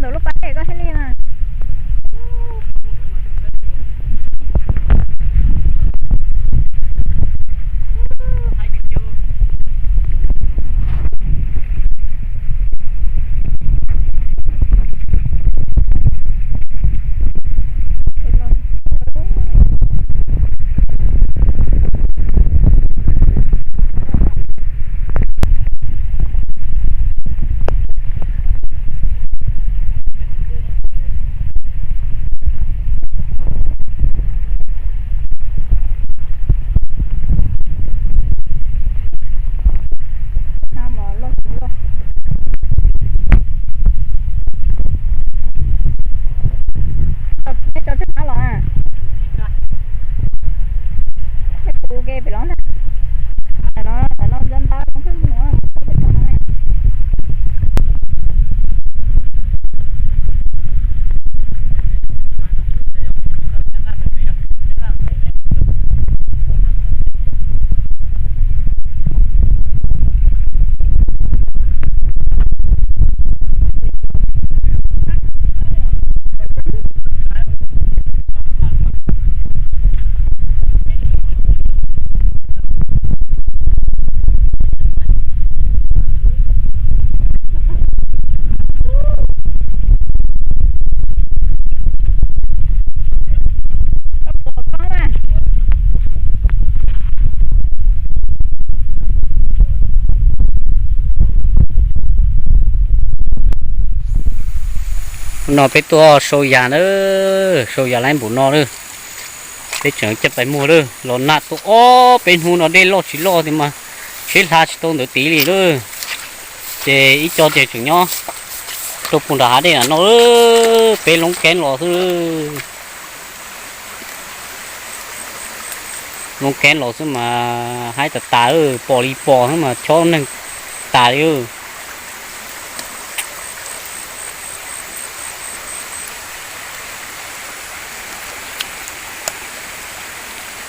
Saum lub pas dej koj thiaj li mas. Tso tseg hnab los, tus ke pem los ntag. Tam no, tam no nta nta zoo pheej mus pem no. No peb tuaj sau yas na, sau yas laib npaum no na. Peb tseem coj pais muag lawm, los nag tuaj ob peb hnub no dej loj tsis loj tiag mas tsheb hla tsis tau ntawd tid li lawm. Ces ib co ces tseem nyob rau puag nram hav dej no, peb loob keeb los xwb. Loob keeb los xwb mas haib tas tas, pom li pom xwb mas chob neeg tas li.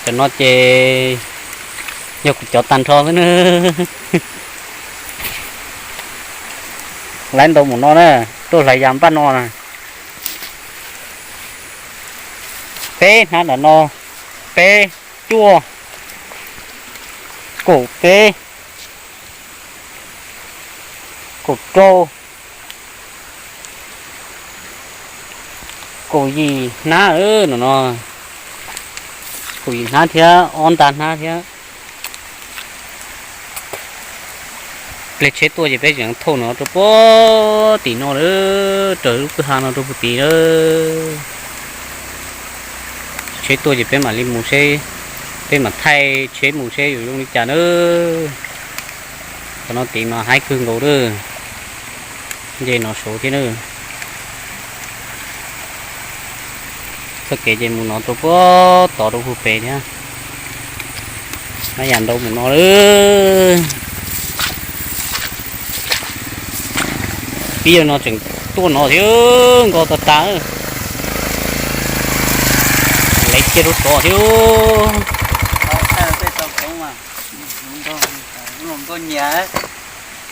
Cov no ces yog kuv cov tag nrho xwb na. Laib ntau mus no na, tuaj hlais yas npaj no na. Peb hnab nram no, peb, cuaj, kaum peb, kaum rau, kaum yim hnab no no, kaum yim hnab thiab ob nta hnab thiab. Pliag tsheb tuaj ces peb tseem thauj no rau puag tim no lawm, raws lub kwj ha no rau puag tim lawm. Tsheb tuaj ces peb mam li mus seb, peb mam thaij tsheb mus seb yuav zoo li cas nawb. Qhov no tid mas haib kawg nkaus lawm, nce no saud thiab na. Txoj kev ces mus no rau puag tod rau puag pem thiab. Nab yam ntau mus no lawm. Pib yawg no tseem tuaj no thiab, nkoj tas tas. Laiv kiag rau tod thiab.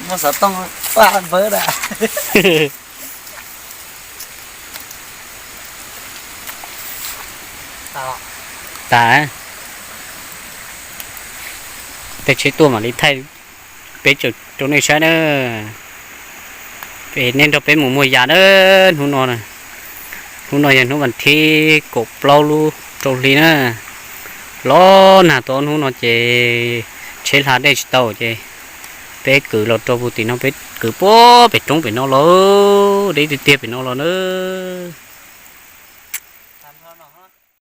Muaj xov tooj paj npawb da. Tas, tej tsheb tuaj mam li thaij peb rau nej saib na. Es nej nrog peb mus muag yas na. Hnub no, hnub no yog hnub vas thib kaum plaub lub rau hli na. Los nag tau ob hnub no ces tsheb hla dej tsis tau ces peb kwv los rau puag tim no, peb kwv puag pem roob pem no los, deb tiag tiag pem no los na.